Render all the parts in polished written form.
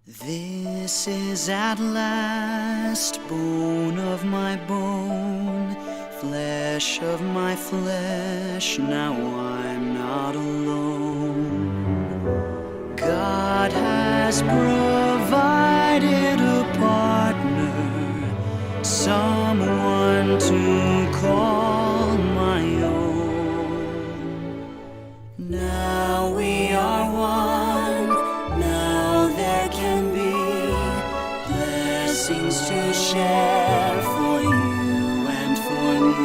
This is at last bone of my bone, flesh of my flesh. Now I'm not alone. God has provided a partner, someone to call my own. Now we are one, now there can be blessings to share for you and for me.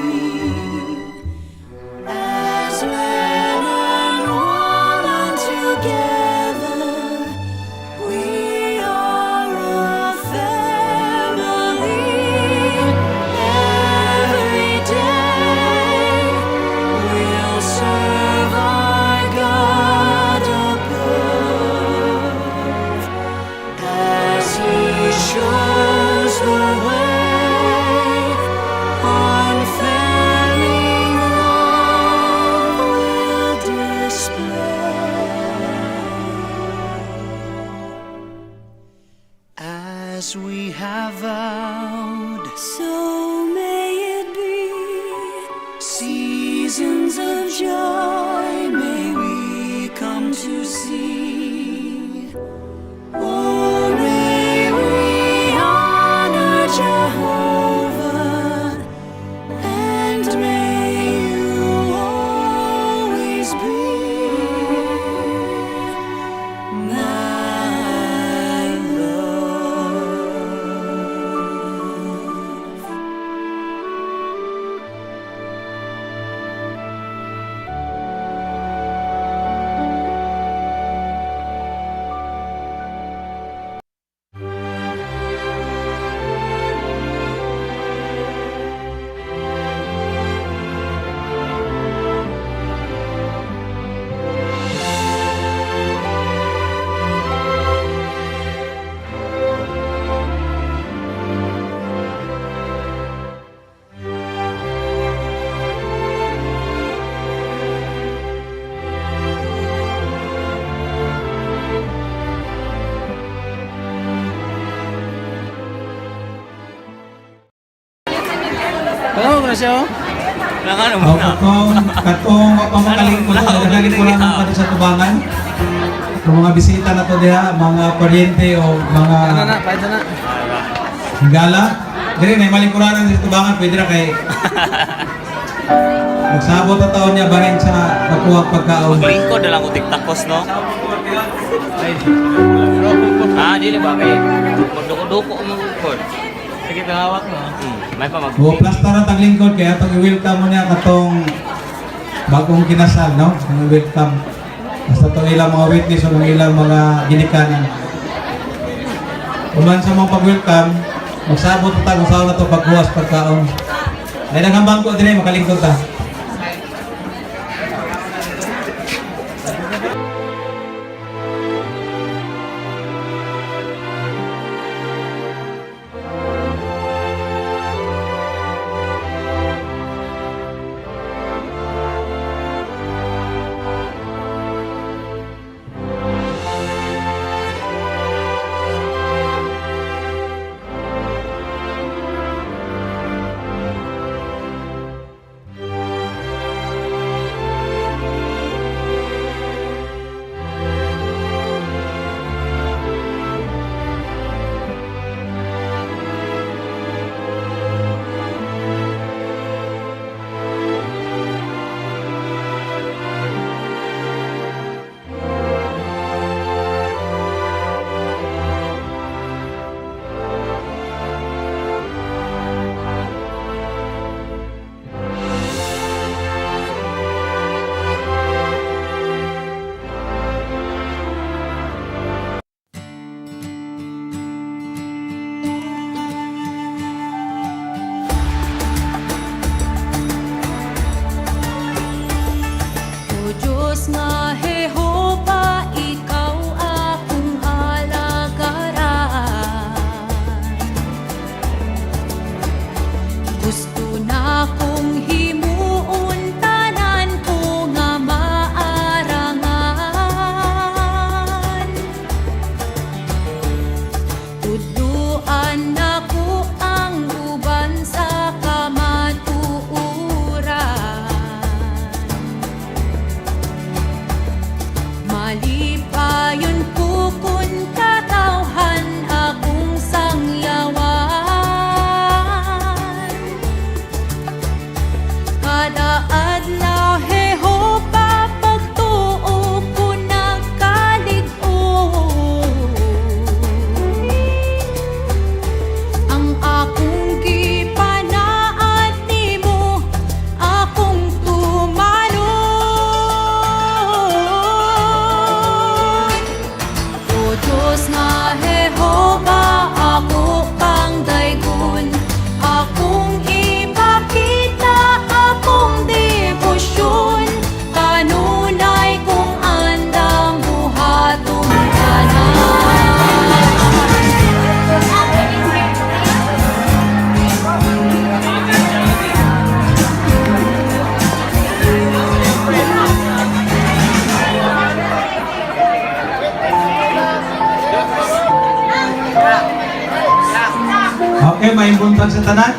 As men and woman together, we are a family. Every day we'll serve our God above as He shows the way. Unfailing love will display as we have vowed. So may it be. Seasons of joy may we come to see. Oh, may we honor Jehovah, and may you always be my love. Ano mo na siya, oh? Ano O, katong, katong mapamalingkod ko, nagalingkuran ng pati sa tubangan. Ang mga bisita na to diha, mga paryente o mga Ano na, pahit na. Higala. Dire, na malingkuranan sa tubangan, pwede na kay magsabot na taon niya bahin sa nakuha pagkaon. Maglingkod na lang ko tiktakos, no? Ah, dili ba kay magduko-duko mo lingkod. Sige, tawak no. May pa mag O, plasta na tang lingkod, kaya itong i-welcome mo niya katong bagong kinasal, no? Ang welcome. Basta itong ilang mga witness o ang ilang mga ginikanan. Uman sa mga pag-welcome, magsabot na tayo kung saan na ito pagbuwas pagkaon. Ay, daghang bangko din eh, makalingkod ta. Okay, maayong buntag sa tanan.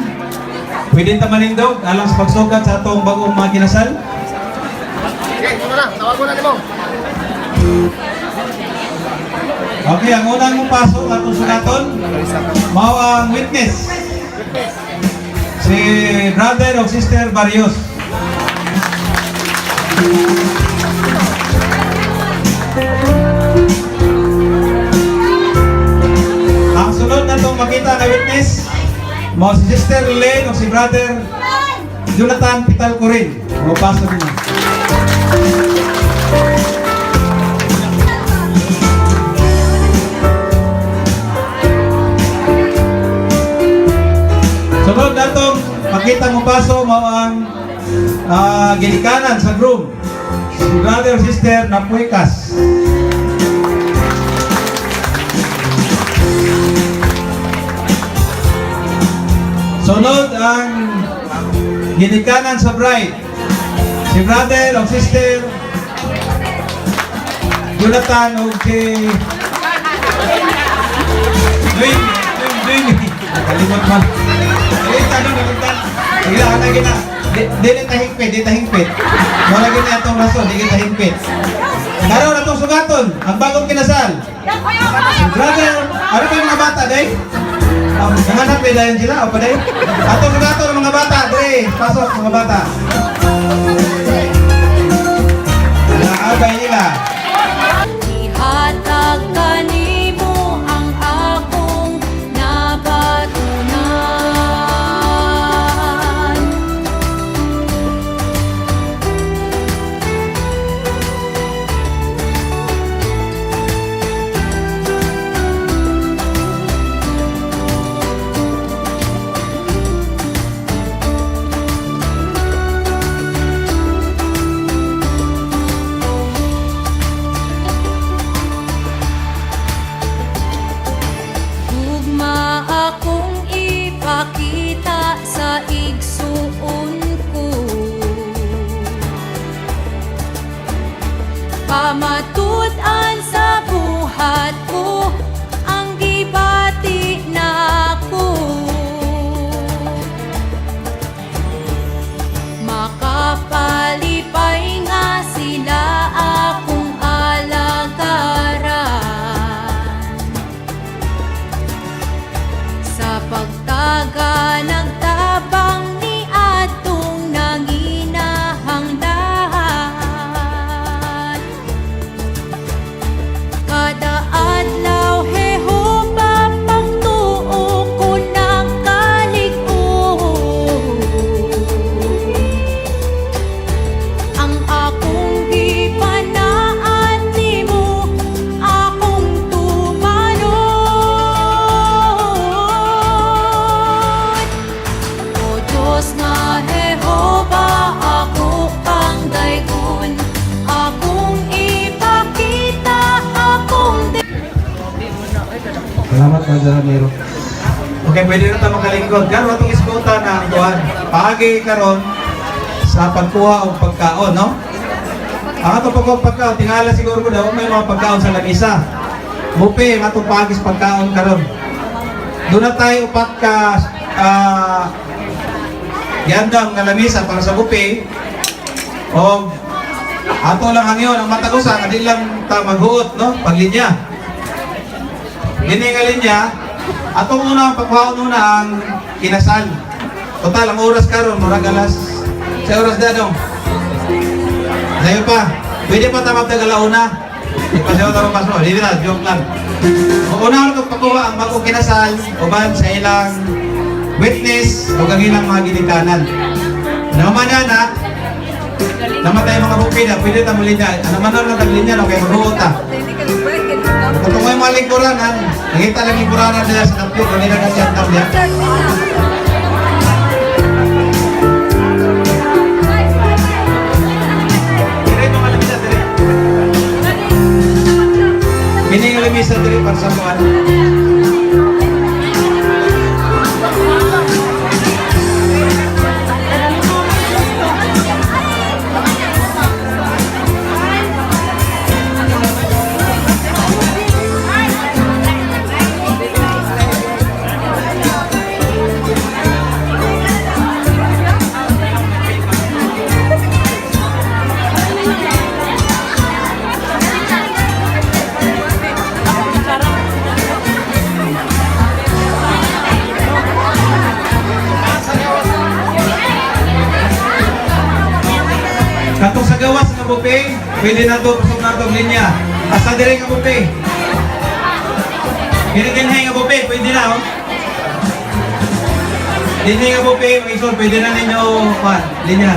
Pwede ta manindog alang sa pagsugat sa atong bagong mga kinasal. Okay, ito na. Tawag ko na nimo. Okay, ang unang mong pasok atong sugaton, mao ang witness. Si brother o sister Barrios. Ang sunod na itong makita na witness, mao si Sister Lynn o si brother Jonathan Pitalcorin. Mapasok niyo. Sunod na itong makita mo paso mao ang ginikanan sa groom. Si brother sister Napuikas. Sunod ang ginikanan sa bride. Si brother o sister Jonathan o si Dwayne, Dwayne, Dwayne. Nakalimot man. Kalimutan, no? Kalimutan. Sige lang, anay kita. Di na hingpit, di ta hingpit. Wala gina atong rason, di kita hingpit. Karon atong sugaton, ang bagong kinasal. Si brother, ano pa yung mga bata, day? Nanganak ba dayon sila? O pa day? Atong sugaton ang mga bata, day. Pasok mga bata. Naabay nila. Ihatag kanimo ang akong nabatunan. Gugma akong ipakita sa igsuon ko. Pamatud-an sa buhat ko ang gibati nako. Makapalipay nga sila akong alagaran sa pagtaga ng tabang ni atong nanginahang dahan. Kada adlaw Jehova pagtuo ko ng kalig-on. Ang akong gipanaan nimo akong tumanon. O Diyos nga Jehova, ako kang daygon, akong ipakita akong Salamat, Brother Ramiro. Okay, pwede na tayo makalingkod. Karon atong iskuta na ang kuan. Paagi karon sa pagkuha og pagkaon, no? Ang atong pagkuha og pagkaon, tingala siguro ko daw may mga pagkaon sa lamisa. Bupe, ang atong paagi sa pagkaon karon. Doon na tayo upat ka yandang nga lamisa para sa bupe. O ato lang ang iyon, ang matagusan, adi lang ta maghuot, no? Paglinya. Dini nga linya, atong una ang pagkuhaon una ang kinasal. Total, ang oras karon murag alas sa oras na dong. Sayo pa. Pwede pa tamag tag alauna. Di pa siya tamag paso. Di na, joke lang. O una ang pagkuha ang bagong kinasal uban sa ilang witness o ang ilang mga ginikanan. Naman na, namatay mga bukid, pwede ta muli niya. Ano man lang tag linya, no, kay maghuot ta. Kung may mga lingkuranan, nakita lang lingkuranan nila sa tapyo, kanila kasi ang tapyo. Dire mga lamisa, dire. Kini nga lamisa dire para sa kuan. buffet, pwede na to pasok na itong linya. Asa dire nga buffet? Kini dinhi nga buffet, pwede na oh. Dinhi nga buffet, mga isol, pwede na ninyo kwan, linya.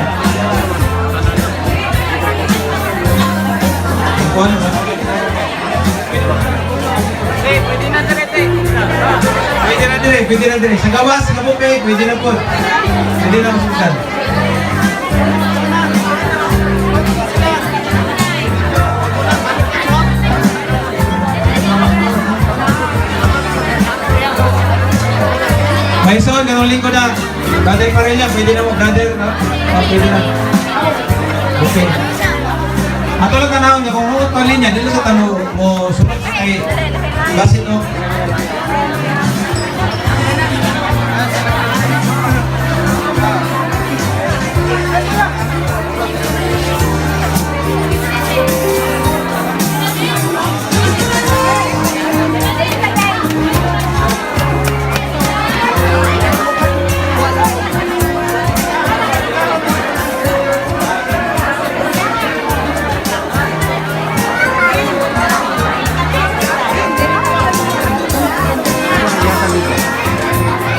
Kwan. Pwede na dire, te. Pwede na dire, pwede na dire. Sa gawas, sa buffet, pwede na po. Pwede na masuksan. May son, ganun lingko na. Brother Parella, pwede na mo. Brother, no? Oh, pwede na. Okay. Ato lang tanawon niya, kung huot pa linya, dito sa tano mo sunod sa kay basin no.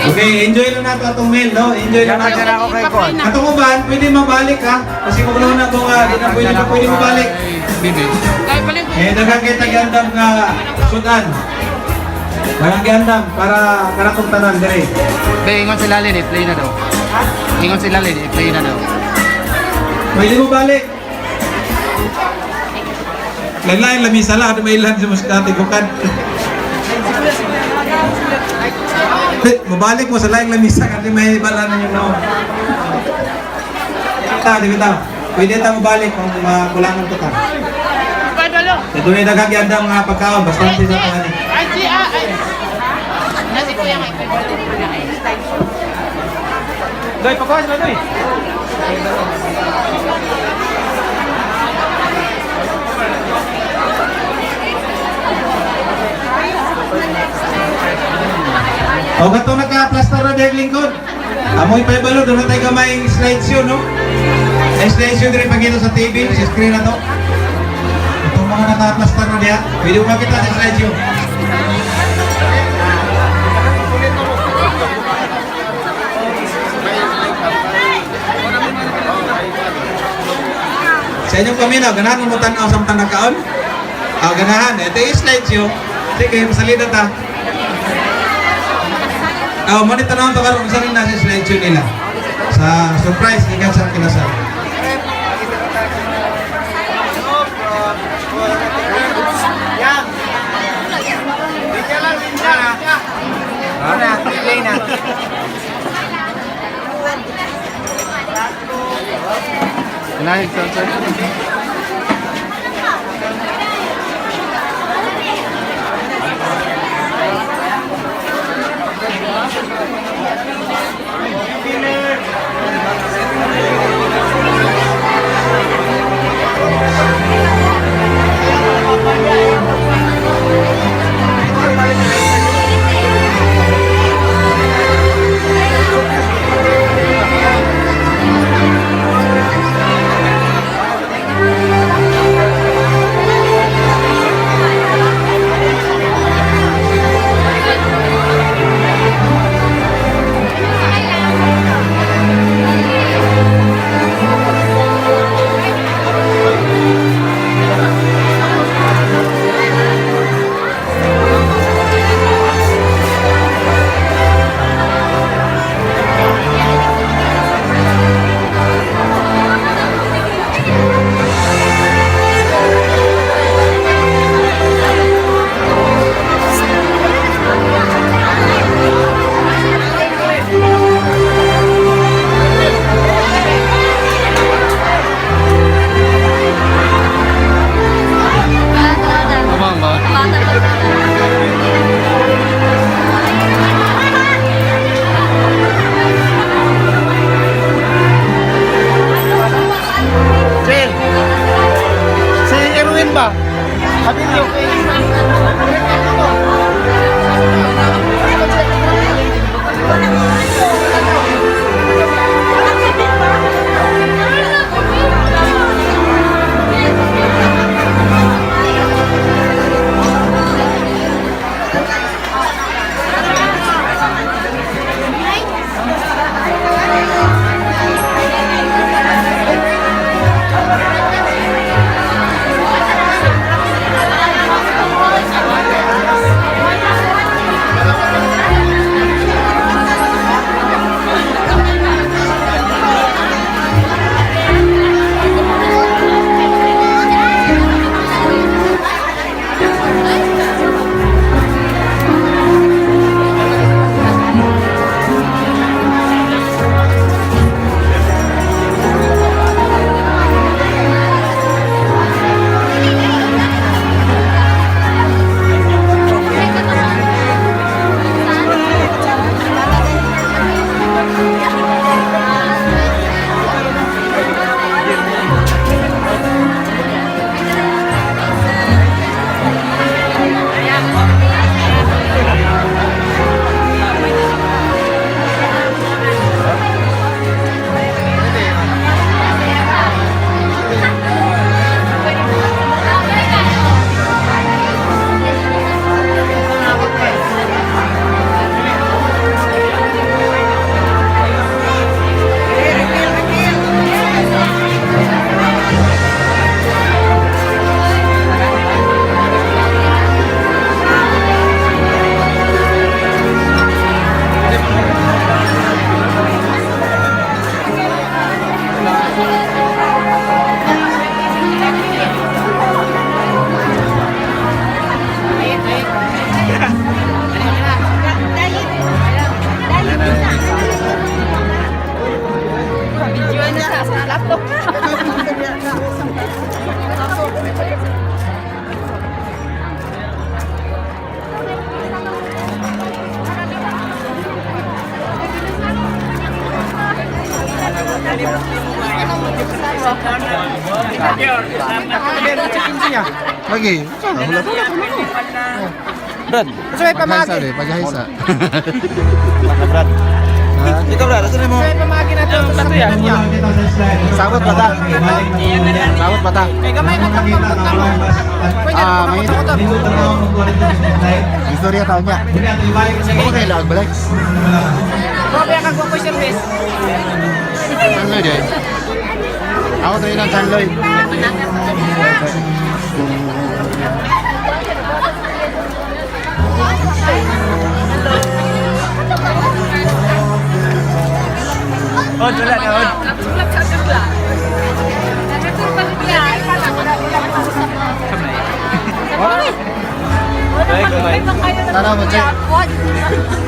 Okay, enjoy lang nato atong meal, no? Enjoy lang nato. ako kay Kon. Atong uban, pwede mabalik ha. Kasi kung na itong, di na pwede na pwede mabalik. Bibi. Eh, daghang kay tagyandam nga sudan. Daghang gandam para kanatong tanan dire. Be, ingon sila Lin, i-play na daw. Ingon sila Lin, i-play na daw. Pwede mo balik. Lain-lain lamisa lang, ano may ilan sa muskati bukan. Mabalik mo sa laing lamisa kasi may bala na yung noon. Ta, di ba? Pwede ta mabalik kung makulangan ko ta. Sa doon ay nagagyanda ang mga pagkaon, basta hindi sa kuhanin. Doy, pakuha sila, doy. O katong naka-plaster na dahil lingkod. Amoy pa ibalo, doon na tayo gamay slideshow, no? Ay slideshow din pagkita sa TV, sa screen na to. Itong mga naka-plaster na diya, pwede mo makita sa slideshow. Sa inyong paminaw, ganahan mo tanaw sa matang nagkaon? Ah, ganahan. Ito yung slideshow. Sige, masalida ta. Ah, mo ni tanawon to karon unsa rin na sa slideshow nila. Sa surprise gikan sa kinasal. Yang. Linya lang, linya, linya. Na, play na. Nahig, sir. Lagi. Sana hulat-hulat naman ko. Brad. Kasi may Paghaysa, pamagi. be, paghaysa. Brad. Ha? Ikaw Brad, asa na mo? May pamagi na to sa niya. Sabot ba ta? Sabot ba ta? Kay gamay man kang pagpunta mo. Pwede Ah, na may- kutot. Istorya taon niya. Ako kayo lag balik. Grabe ang kagwapo service. Chanloy din. Ako tayo ng Chanloy. Oh, wala na. Oh. Ay, gamay. Tara mo, check.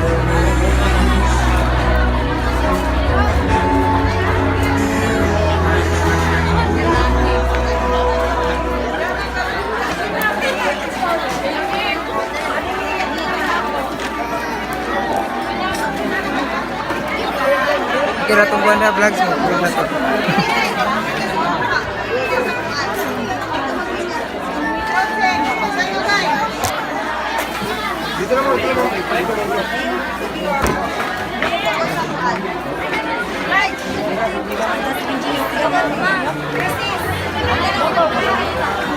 Kira tong buwan na vlogs mo. Vlog na to.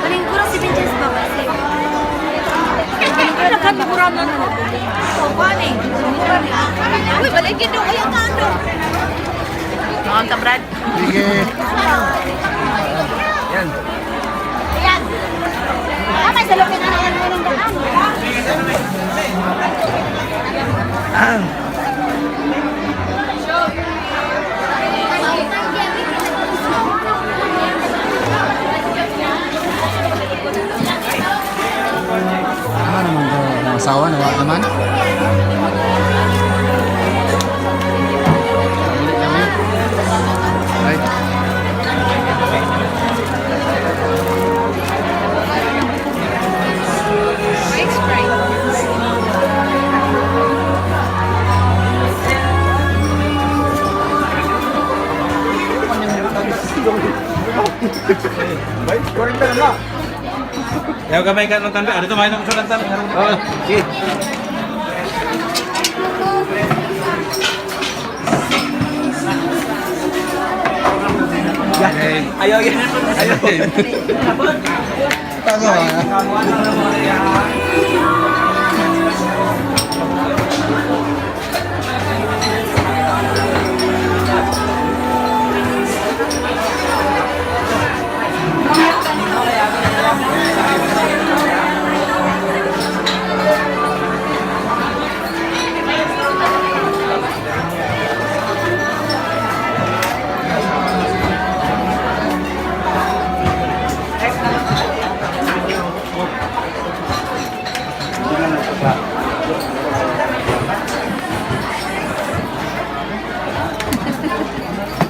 Palingkuro si Vincenz ba kasi? Nagkatumura na na. Uy, balikin daw kayo ka ano. Mga ka, Brad. Sige. Ayan. Tama, sa loob na naman mo ng daan. Ano naman to? Ang asawa na wala naman. Balik kami. Right. Yaw gamay ka ng tanbe. Ano to may nang sulan tanbe. Oh, sige. Okay. Ayaw, ayaw. Ayaw. Tago ah.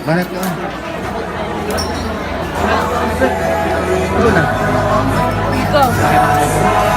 Banat ka. Ito na. Go.